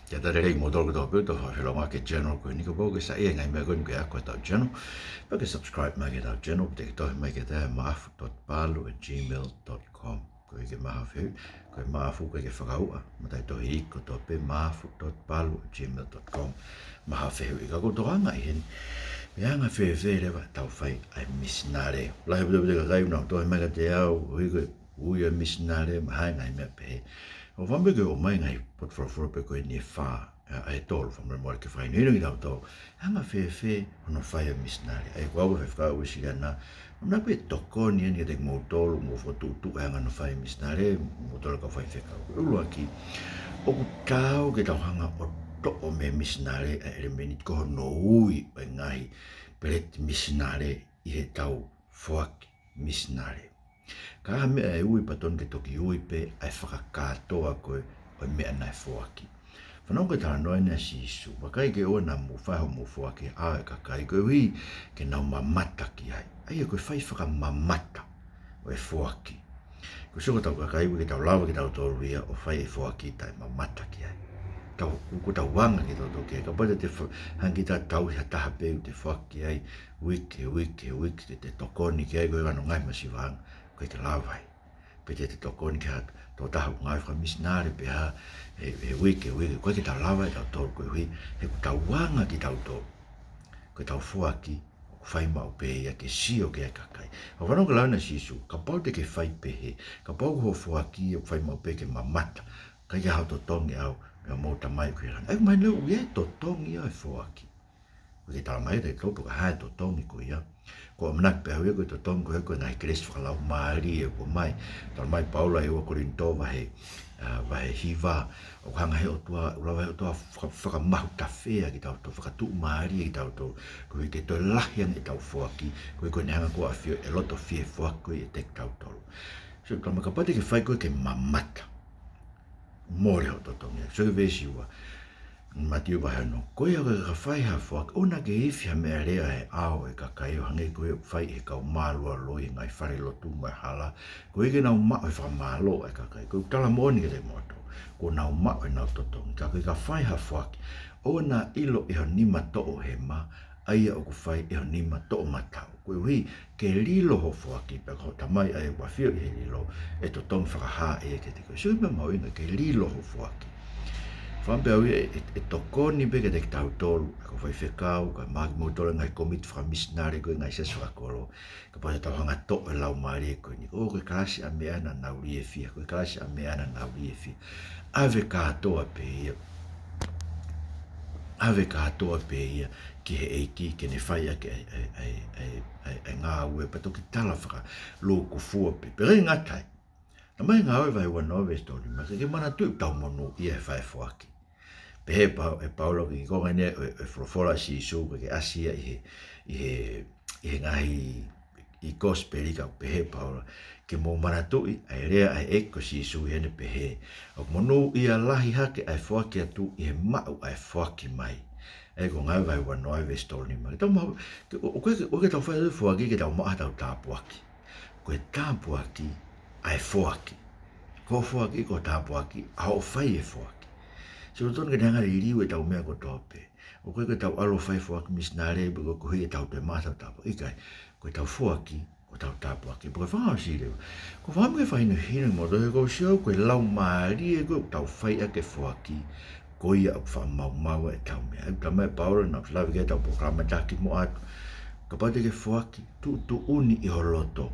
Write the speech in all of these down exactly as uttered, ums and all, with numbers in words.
Kia ta lelei kimoutolu kotoa pē ʻoku tau fakafelongoaki he channel ko eni, kapau ʻoku ke saiʻia he ngaahi meʻa ko eni ʻoku ke ako he ʻetau channel, pea ke subscribe mai ki heʻetau channel, pea te ke tohi mai kiate au he maafu dot palu at gmail dot com. Ko e ke maha fehuʻi, ko e maafu ko e ke fakauʻa, mo e tohi kotoa pē, maafu dot palu at gmail dot com. Maha fehuʻi, ka ʻoku ou tokanga ʻi heni, pe ʻe anga fēfē leva ʻetau fai ʻa e misinale. Lahi pē ʻa e kakai ʻoku nau tohi mai kiate au, ʻoku ui ko e ui ʻa e misinale, mo e ngaahi meʻa pehē. ʻOku ou fakaʻamu pē ke ʻomai e ngaahi potufolofola pē ko eni ʻe fā, ʻa e tolu, fakamolemole ke fakahinohino kitautolu. ʻE anga fēfē hono fai ʻa e misinale. ʻA ia ko au ko e faifekau Uēsiliana, ʻoku ou manatu pē ʻe tokoni eni kiate kimoutolu, mou fokotuʻutuʻu e anga hono fai ʻa e misinale, moutolu kau faifekau. ʻUluaki, ʻoku taau ke tau hanga ʻo toʻo mei he misinale ʻa e ʻelemēniti ko hono ui ʻo e ngaahi peleti misinale ʻi heʻetau foaki misinale. Ka ʻi ai ha meʻa ʻe ui, pea totonu ke toki ui pē ʻa e fakakātoa ko ē ʻo e meʻa naʻe foaki. Fanongo ki he talanoa eni ʻa Sīsū, vakai ke ʻoua naʻa mou fai hoʻomou foaki ʻi he ʻao ʻo e kakai, koeʻuhi ke nau mamata ki ai. ʻA ia ko e fai fakamamata ʻo e foaki. Ko e sio ki hotau kakai, ʻoku ʻikai ke tau lava kitautolu ia ʻo fai e foaki taʻe mamata ki ai. Tau, ʻoku tau anga kitautolu ki ai, kapau te te fa-, hanga ʻe kita ʻo tauhi ha taha pē ʻoku te foaki ki ai, uike, uike, uike, te te tokoni ki ai, ko e ʻi ai hono ngaahi masiva ange, ʻoku ʻikai ke lava ai. Pe te te tokoni ki ha tokotaha ʻoku ngāue fakamisinale pe hā, he, he uike, uike, ʻoku ʻikai ke tau lava ʻe tautolu koeʻuhi he ʻoku tau anga kitautolu ko ʻetau foaki ʻoku fai maʻu pē ia ke sio ki ai e kakai. Pea fanongo ki he lau ʻa Sīsū, kapau te ke fai pehē, kapau ko hoʻo foaki ʻoku fai maʻu pē ke mamata, ʻikai ke ʻi ai haʻo totongi ʻe au mei hoʻomou Tamai ʻoku ʻi he langi. ʻA ia ʻoku mahino ʻoku ʻi ai e totongi ʻo e foaki. ʻOku ʻikai ke tala mai kiate kitautolu pe ko e hā e totongi ko ia. ʻOku ou ʻamanaki pē au ia ko e totongi ko ē ko e ngaahi kelesi fakalaumālie ʻoku ʻomai. Tala mai ʻe Paula ʻi he ua Kolinitō vahe, ʻa, vahe hiva, ʻoku hanga ʻe he ʻOtua, ʻoku lava ʻe he ʻOtua faka-, fakamahutafea kitautolu, fakatuʻumālie kitautolu, koeʻuhi ke toe lahi ange ʻetau foaki, koeʻuhi ko ʻene hanga ʻo ʻafioʻi e loto fie foaki ko ia ʻiate kitautolu. So, tala mai kapau te ke fai koe ke mamata, mole hoʻo totongi. So, ki he veesi ua, Mātiu vahe ono. Ko ia ʻoku ʻikai ke fai ha foaki, ʻoua naʻa ke ifi ha meʻalea he ʻao ʻo e kakai, ʻo hangē ko ia ʻoku fai ʻe he kau mālualoi ʻi he ngaahi falelotu mo e hala, koeʻuhi ke nau maʻu e fakamālō ʻa e kakai. Ko ʻeku tala moʻoni kiate kimoutolu, kuo nau maʻu ʻenau totongi. Ka ko ia ʻoku ʻikai ke fai ha foaki, ʻoua naʻa ʻilo ʻe ho nima toʻohema ʻa ia ʻoku fai ʻe ho nima toʻomataʻu. Koeʻuhi ke lilo hoʻo foaki, pea ko hoʻo Tamai ʻa ia ʻoku ʻafio ʻi he lilo, ʻe totongi fakahā ʻe ia kiate koe. Sio ki he meʻa mahuʻinga, ke lilo hoʻo foaki. Fakaʻamu pē au ia ʻe, ʻe, ʻe tokoni pē kiate kitautolu, ʻa e kau faifekau, kae ʻumaʻā kimoutolu ngaahi kōmiti fakamisinale ko ē, ngaahi siasi fakakolo. Kapau te tau hanga ʻo toʻo e laumālie ko eni, ʻo ko e kalasi ʻa meʻa naʻa nau liefia, ko e kalasi ʻa meʻa naʻa nau liefia. ʻAve kātoa pē ia. ʻAve kātoa pē ia ki he ʻEiki ke ne fai ʻaki ʻa e, ʻa e, ʻa e, ʻa e, ʻa e, ʻa e ngāue, pea toki tala fakalūkufua pē. Pea ʻikai ngata ai. Tala mai Ngāue vahe uanoa veesi tolu nima, ke ke manatuʻi ʻoku tau monūʻia he fai e foaki. Pehē ʻe Pau-, ʻe Paula ki he konga eni ʻo e, ʻo e folofola ʻa Sīsū, ʻoku ʻikai ke ʻasi ia ʻi he, ʻi he, ʻi he ngaahi, ʻi he kosipeli, ka ʻoku pehē ʻe Paula, ke mou manatuʻi ʻa e lea ʻa e ʻEiki ko Sīsū ʻi heʻene pehē, ʻoku monūʻia lahi hake ʻa e foaki atu ʻi he maʻu ʻa e foaki mai. ʻA ia ko Ngāue vahe uanoa veesi tolu nima. Ke tau maʻu, ke, ʻo, ʻoku ʻikai ke, ʻoku ʻikai ke tau fai e foaki ke tau maʻu haʻatau tāpuaki. Ko e tāpuaki ʻa e foaki. Ko e foaki, ko e tāpuaki ʻa hoʻo fai e foaki. So ʻoku totonu ke ne hanga ʻo liliu ʻetau meʻa kotoa pē. ʻOku ʻikai ke tau ʻalu ʻo fai e foaki misinale pē koeʻuhi ke tau toe maʻu haʻatau tāpuaki. ʻIkai, ko ʻetau foaki ko hotau tāpuaki. Pea ko e fakaʻosi leva, ʻoku ou fakaʻamu ke fakahinohino kimoutolu, he ʻoku ou sio au ko e laumālie ko ē ʻoku tau fai ʻaki e foaki, ko ia ʻoku fakamaumauʻi ai ʻetau meʻa. ʻOku tala mai ʻe Paula, naʻa ku lave ki ai heʻetau polokalama ʻi he taha ki muʻa atu, kapau te ke foaki, tuʻutuʻuni ʻi ho loto.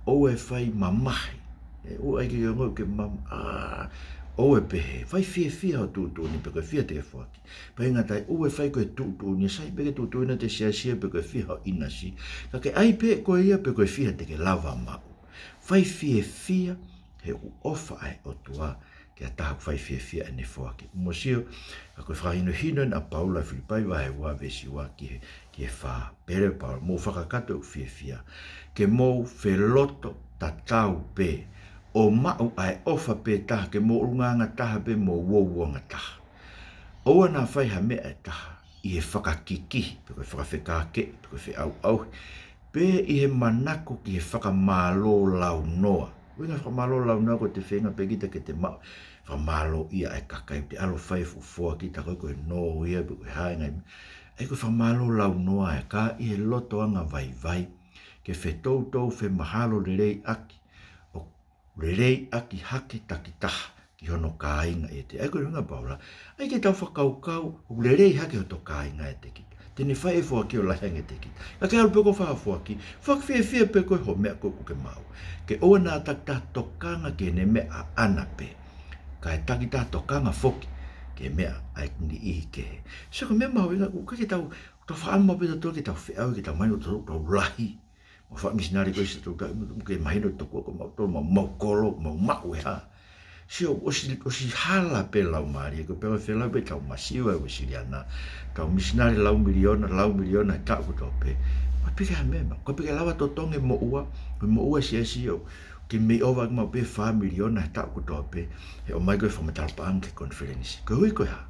ʻOua ʻe fai mamahi. ʻE, ʻoua ʻai ke ke ongoʻi ʻoku ke mam-, ʻā, ʻoua ʻe pehē. Fai fiefia hoʻo tuʻutuʻuni pe ko e fiha te ke foaki. Pea ʻikai ngata ai, ʻoua ʻe fai ko e tuʻutuʻuni, sai pē ke tuʻutuʻuni ʻa e siasi pe ko e fiha hoʻo ʻinasi. Ka ke ʻai pē ʻe koe ia pe ko e fiha te ke lava maʻu. Fai fiefia, he ʻoku ʻofa ʻa e ʻOtua ki ha taha ʻoku fai fiefia ʻene foaki. Mou sio, ʻa ia ko e fakahinohino eni ʻa Paula ʻi Filipai vahe ua veesi ua ki he, ki he fā. Pehē ʻe Paula, mou fakakakato ʻeku fiefia, ke mou feloto tatau pē, ʻo maʻu ʻa e ʻofa pē taha, ke mou ʻulungaanga taha pē, mou uouangataha. ʻOua naʻa fai ha meʻa ʻe taha ʻi he fakakikihi, pe ko e fakafekākeʻi, pe ko e feʻauʻauhi, pe ʻi he manako ki he fakamālō launoa. ʻUhinga fakamālō launoa ko e feinga pē kita ke te maʻu fakamālō ia ʻa e kakai, te ʻalu ʻo fai e fuʻu foaki, tā ko e ko e nō ia pe ko e hā e ngaahi meʻa. ʻA ia ko e fakamālō launoa ʻa e kakai ʻi he loto angavaivai, ke fetoutou femahalo lelei ʻaki, ʻo lelei ʻaki hake takitaha ki hono kāinga ʻiate ia. ʻA ia ko e ʻuhinga ʻa Paula, ʻa ia ke tau fakakaukau ʻoku lelei hake hoto kāinga ʻiate kita. Te ne fai e foaki ʻo lahi ange ʻiate kita. Ka ke ʻalu pē koe ʻo fai ha foaki, foaki fiefia pē koe hoʻo meʻa ko ē ʻoku ke maʻu. Ke ʻoua naʻa takitaha tokanga ki heʻene meʻa ʻaʻana pē, kae takitaha tokanga foki ki he meʻa ʻa e niʻihi kehe. So ko e meʻa mahuʻinga ʻoku ʻikai ke tau, tau faʻa maʻu pē tautolu ke tau feʻao ke tau mahino tautolu ʻoku tau lahi. Mau faʻa misinale ko ē ʻi Siaʻatoutai, mo ke mahino tokua ko mautolu, mau, mau kolo, mau maʻu e hā. Sio, ʻosi, ʻosi hala pē laumālie, ko e pehē ʻe Fela pē, tau masiva ʻi Uēsiliana, tau misinale lau miliona, lau miliona he taʻu kotoa pē. Ko e piki ha meʻa, ko e piki lava totongi e moʻua, ko e moʻua siasi ʻo, ke mei ʻova maʻu pē fā miliona he taʻu kotoa pē, he ʻomai ko ē fakamatala paʻanga ki he konifelenisi. Ko e ʻuhi ko e hā?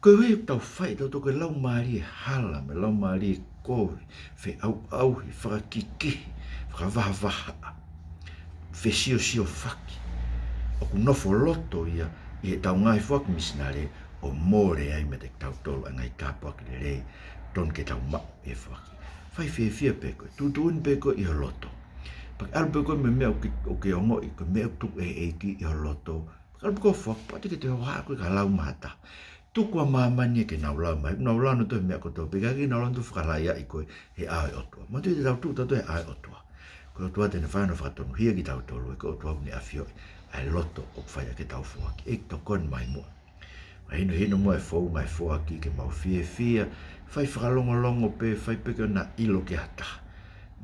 Ko e ʻuhi ʻoku tau fai tautolu ko e laumālie hala, mo e laumālie kovi, feʻauʻauhi, fakakikihi, fakavahavahaʻa, fesiosiofaki. ʻOku nofo loto ia ʻi heʻetau ngaahi foaki misinale ʻo mole ai meiate kitautolu ʻa e ngaahi tāpuaki lelei tonu ke tau maʻu ʻi he foaki. Fai fiefia pē koe, tuʻutuʻuni pē koe ʻi ho loto. Pea ke ʻalu pē koe mo e meʻa ʻoku ke, ʻoku ke ongoʻi ko e meʻa ʻoku tuku ʻe he ʻEiki ʻi ho loto. Pea ke ʻalu pē koe ʻo foaki, pea te ke toe hohaʻa koe ki ha lau maha taha. Tuku ʻa māmani ia ke nau lau mai, nau lau nautolu e meʻa kotoa pē, ka ke nau lau nautolu, fakalaiaʻi koe he ʻao ʻo e ʻOtua. Manatuʻi te tau tuʻu tautolu he ʻao ʻo e ʻOtua. Ko e ʻOtua te ne fai hono fakatonuhia kitautolu, he ko e ʻOtua ʻoku ne ʻafioʻi ʻa e loto ʻoku fai ʻaki ʻetau foaki. ʻEiki, tokoni mai muʻa. Mahinohino muʻa e founga e foaki ke mau fiefia, fai fakalongolongo pē, fai pē ke ʻoua naʻa ʻilo ki ha taha.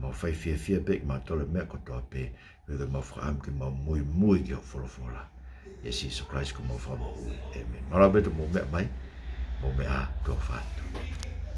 Mau fai fiefia pē kimautolu he meʻa kotoa pē, he ko e mau fakaʻamu ke mau muimui ki hoʻo folofola. ʻIa Sīsū Kalaisi ko homau Fakamoʻui. ʻĒmeni. Mālō ʻaupito hoʻomou meʻa mai, mou meʻa ā, tuʻa ʻofa atu.